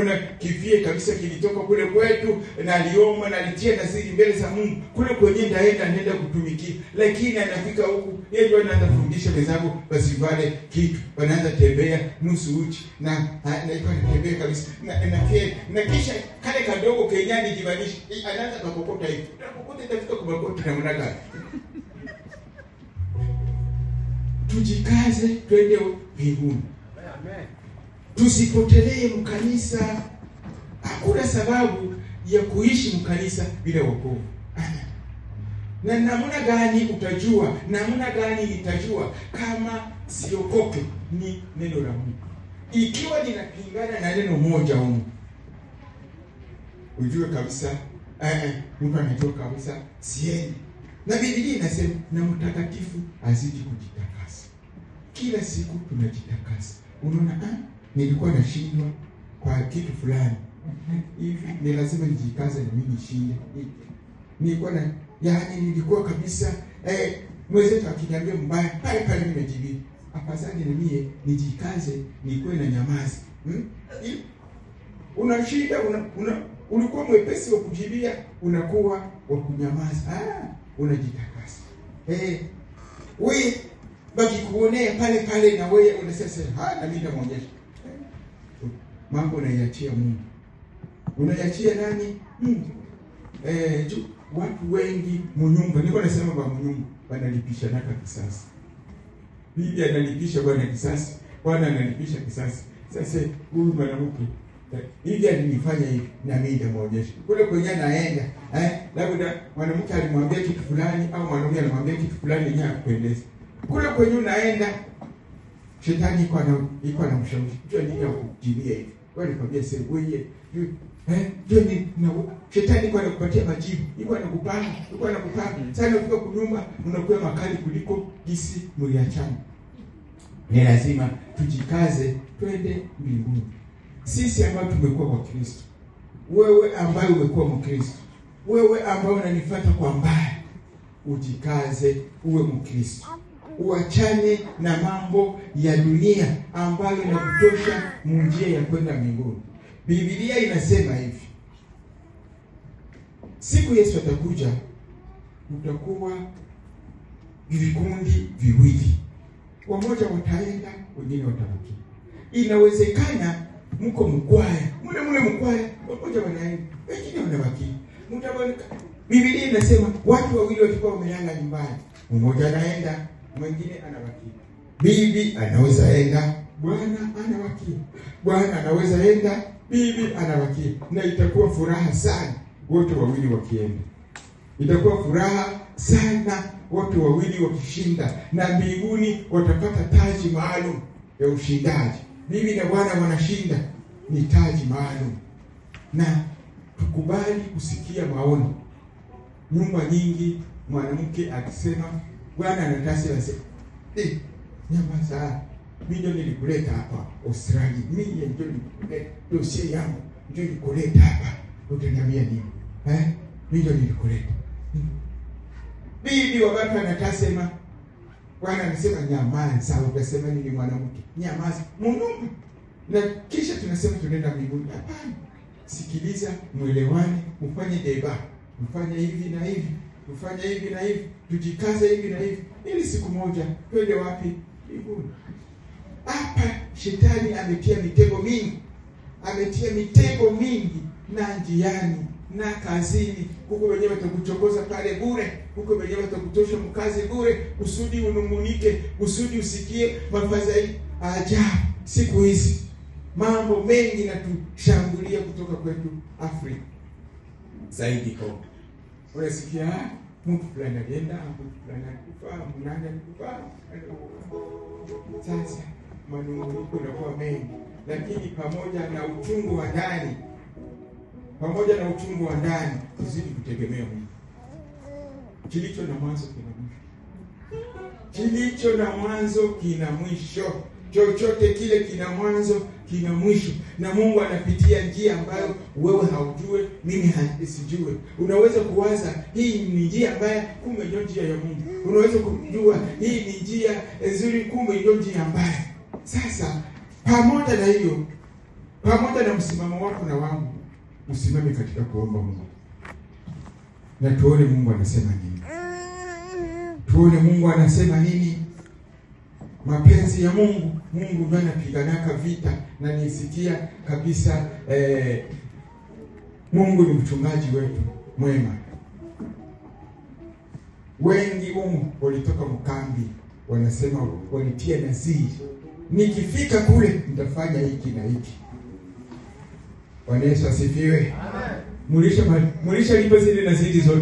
Unaona kifie kabisa kilitoka kule kwetu, na aliomba na alitia nasiri mbele za Mungu kule kwenye ndaenda nenda kutumikia, lakini anafika huku yeye ndio anaanza kufundisha wenzangu wasivale kitu, wanaanza tembea nusu uchi na iko anatembea kabisa na kisha kale kadogo kenyani jibanisha anaanza kukokota hivi kokota itafika kwa makoti namna gani? Tujikaze twende mbinguni. Amen. Tusipotelee mkanisa. Hakuna sababu ya kuishi mkanisa bila wokovu. Na namna gani utajua? Namna gani nitajua kama siokoke? Ni neno la Mungu. Ikiwa ninapingana na neno moja humu, ujue kabisa mtu anajua kabisa siendi. Na Biblia inasema na mtakatifu azidi kujitakasa. Kila siku tunajitakasa. Unaona, nilikuwa nashindwa kwa kitu fulani hivi, ni lazima nijikaze na mimi nishinde. Nilikuwa na yaani nilikuwa kabisa mwenzetu akiniambia mbaya pale pale mimi najibi. Afadhali na mie nijikaze nikuwe na nyamaza. Una shida, ulikuwa mwepesi wa kujibia, unakuwa wa kunyamaza. Unajitakasa. Wewe baki kuonea pale pale na wewe unasema na mimi nitamwonyesha. Mambo unaiachia Mungu. Unaiachia nani? Mungu. Watu wengi munyumba, niko nasema ba munyumba wanalipisha naka kisasi. Bibi analipisha bwana kisasi, bwana analipisha kisasi. Sasa huyu mwanamke hivi alinifanya hivi na mimi nitamwonyesha. Kule kwenye anaenda, labda mwanamke alimwambia kitu fulani au mwanaume alimwambia kitu fulani yenyewe hakupendeza. Kule kwenye unaenda, shetani iko na mshawishi. Jua nini akujibia hivi? Wewe nikwambia sasa wewe, jua nini na shetani iko anakupatia majibu, iko anakupanga, iko anakupanga. Sasa ukifika kunyumba unakuwa makali kuliko jinsi mliachana. Ni lazima tujikaze twende mbinguni. Sisi ambao tumekuwa kwa Kristo, wewe ambaye umekuwa Mkristo, wewe ambaye unanifuata kwa mbaya, ujikaze uwe Mkristo. Uachane na mambo ya dunia ambayo inakutosha munjia ya kwenda mbinguni. Biblia inasema hivi, siku Yesu atakuja utakuwa vikundi viwili, wamoja wataenda, wengine watabaki. Inawezekana mko mkwaya, mule mkwaya, wamoja wanaenda, wengine wanabaki. Mtaoneka. Biblia inasema watu wawili walikuwa wamelala nyumbani, mmoja anaenda, mwingine anabaki. Bibi anaweza enda, bwana anabaki. Bwana anaweza enda, bibi anabaki. Na itakuwa furaha sana wote wawili wakienda. Itakuwa furaha sana wote wawili wakishinda, na mbinguni watapata taji maalum ya ushindaji. Bibi na bwana wanashinda, ni taji maalum. Na tukubali kusikia maoni. Nyumba nyingi mwanamke akisema bwana anataka asema, nyamaza, mimi ndio nilikuleta hapa Australia, mimi ndio nilikuleta, dossier yangu ndio nilikuleta hapa, utaniambia nini? Mimi ndio nilikuleta. Bibi wakati anatasema, bwana anasema nyamaza, utasema nini mwanamke? Nyamaza, munyumba. Na kisha tunasema tunaenda mbinguni. Hapana. Sikiliza, muelewane, mfanye deba, mfanye hivi na hivi, mfanye hivi na hivi, tujikaze hivi na hivi, ili siku moja twende wapi? Mbinguni. Hapa shetani ametia mitego mingi. Ametia mitego mingi na njiani na kazini. Huko wenyewe watakuchokoza pale bure, huko wenyewe watakutosha mkazi bure, kusudi unungunike, kusudi usikie mafadhaiko. Ajabu, siku hizi mambo mengi natushambulia kutoka kwetu Afrika zaidi Kongo. Unasikia mtu fulani alienda, mtu fulani alikufa, mnani alikufa. Sasa manunguniko yanakuwa mengi, lakini pamoja na uchungu wa ndani, pamoja na uchungu wa ndani, tuzidi kutegemea Mungu. Kilicho na mwanzo kina mwisho. Kilicho na mwanzo kina mwisho. Chochote kile kina mwanzo kina mwisho. Na Mungu anapitia njia ambayo wewe haujue, mimi sijue. Unaweza kuwaza hii ni njia mbaya, kumbe ndio njia ya Mungu. Unaweza kujua hii ni njia nzuri, kumbe ndio njia mbaya. Sasa pamoja na hiyo, Pamoja na msimamo wako na wangu, usimame katika kuomba Mungu. Na tuone Mungu anasema nini. Tuone Mungu anasema nini. Mapenzi ya Mungu, Mungu ndiye anapiganaka vita, na nisikia kabisa Mungu ni mchungaji wetu mwema. Wengi humu walitoka mkambi, wanasema walitia naziri, nikifika kule nitafanya hiki na hiki. Bwana Yesu asifiwe. Amen. Mulisha lipa zile naziri zote.